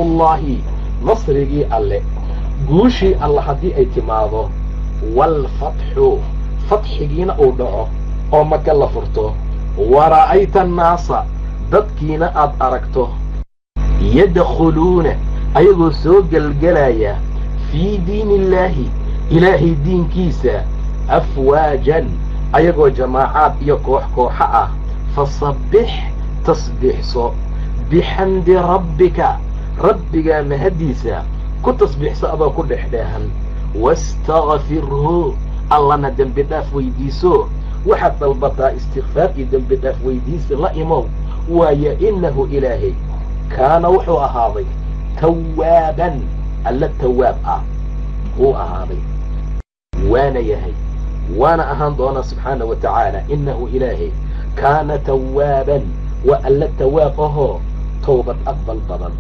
Nasrullaahi, nasrigii Alle, guushii Alle haddii ay timaado, waalfatxu, fatxigiina uu dhaco oo Maka la furto, wara'ayta annaasa, dadkiina aad aragto, yadkhuluuna, ayagoo soo gelgelaya, fii diini illaahi, Ilaahay diinkiisa, afwaajan, ayagoo jamaacaad iyo koox kooxo ah, fasabbix, tasbiixso, bixamdi rabbika, Rabbigaa mahaddiisa ku tasbiixso adoo ku dhex dheehan, wastakfirhu, Allana dembi dhaaf weydiiso. Waxaad dalbataa istikfaar iyo dembi dhaaf weydiisi la imow, waayo innahu Ilaahay kaana, wuxuu ahaaday, tawaaban, Alla tawaab ah wuu ahaaday, waana yahay, waana ahaan doonaa subxaana wa tacaala. Innahu Ilaahay kaana tawaaban, waa Alla tawaab ahoo towbad aqbal badan.